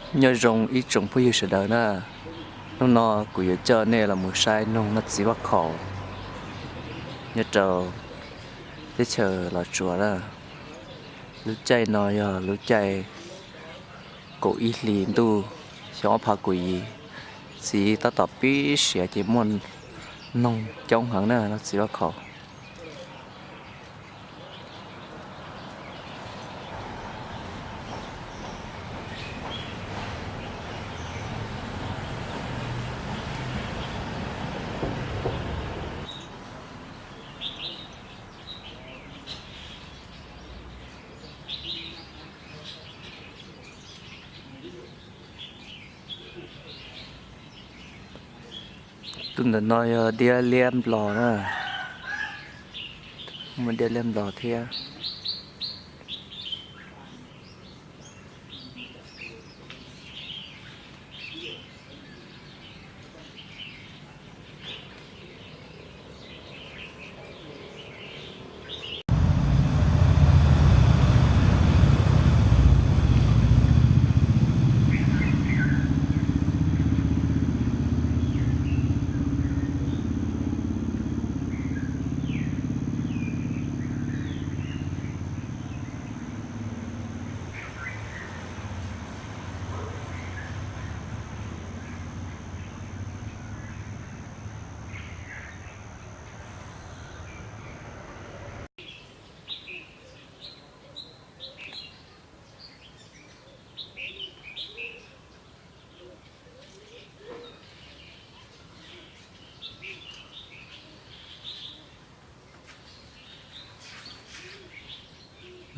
Nyob zoo ib tsoom phooj ywg sawv daws na, hnub no kuv yuav coj nej los mus saib noog noj txiv vaj khaum nyob rau teb chaws Los Tsuas na. Lub caij no yog lub caij kaum ib hlis ntuj xyoo ob phav kaum yim, txiv tab tom pib siav ces muaj noog coob heev na, noj txiv vaj khaum. Tus ntawm no yog diab liab nplos na, muaj diab liab nplos thiab.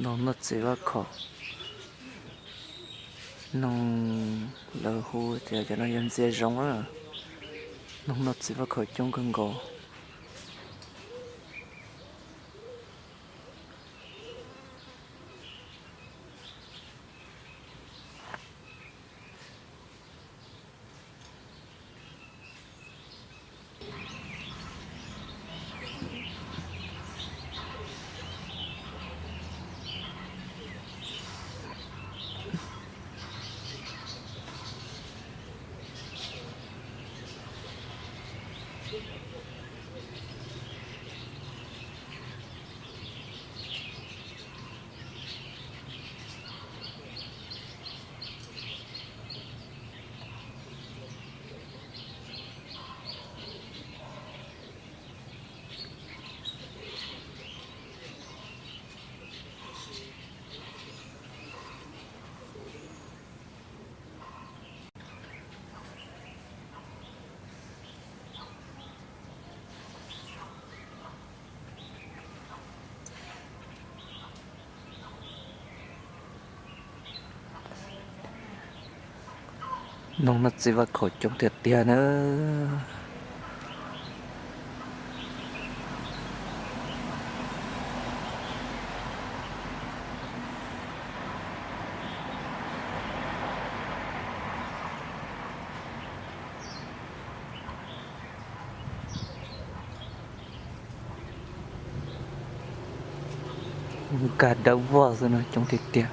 Noog noj txiv vaj khaum, noog lawv hu tias cov no yog ntxias zoov na. Noog noj txiv vaj khaum coob kawg nkaus. Noog noj txiv vaj khaum coob tiag tiag na. Nkag dawb vog xwb no, coob tiag tiag.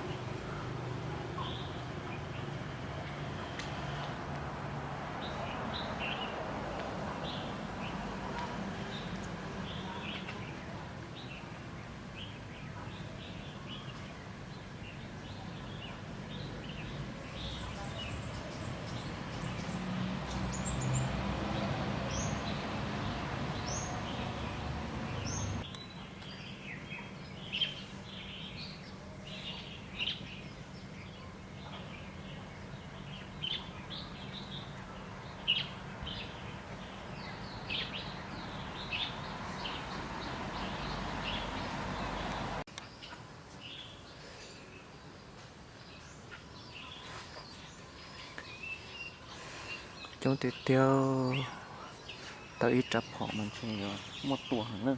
Coob tiag tiag, tau ib rab phom no ntshe yuav muaj tua heev na.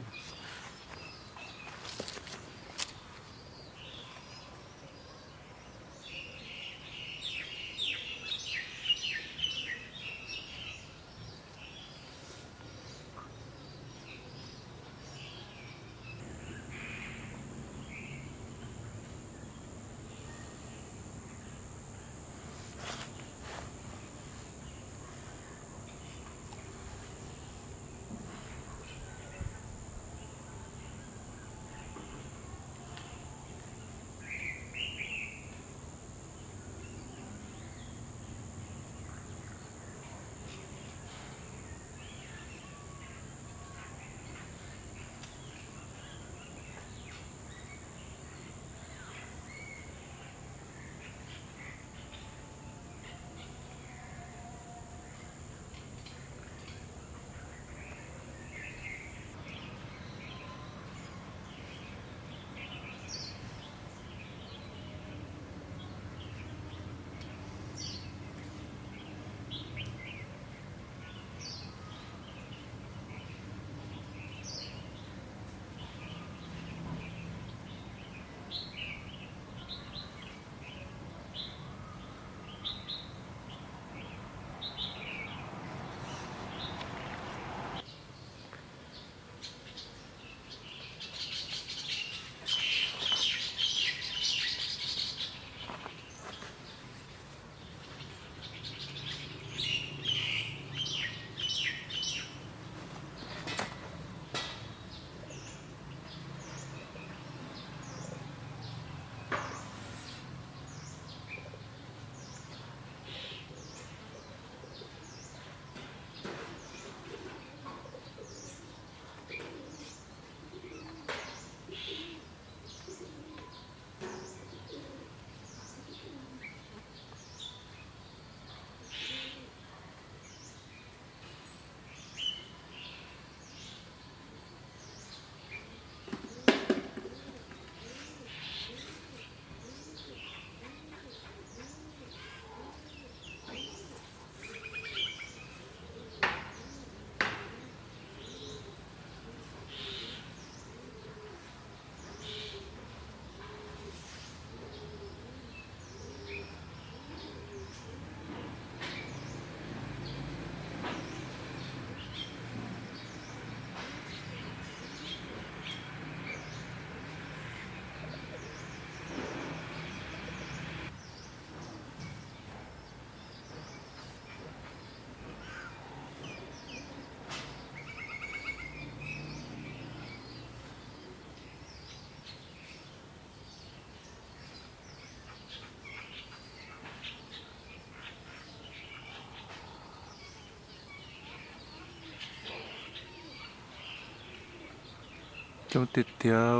Coob tiag tiag.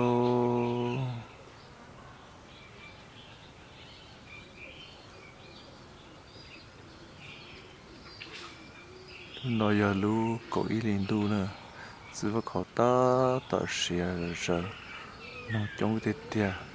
Lub no yog lub kaum ib hlis ntuj na, txiv vaj khauv tab tom siav zom zaws, noog coob tiag tiag.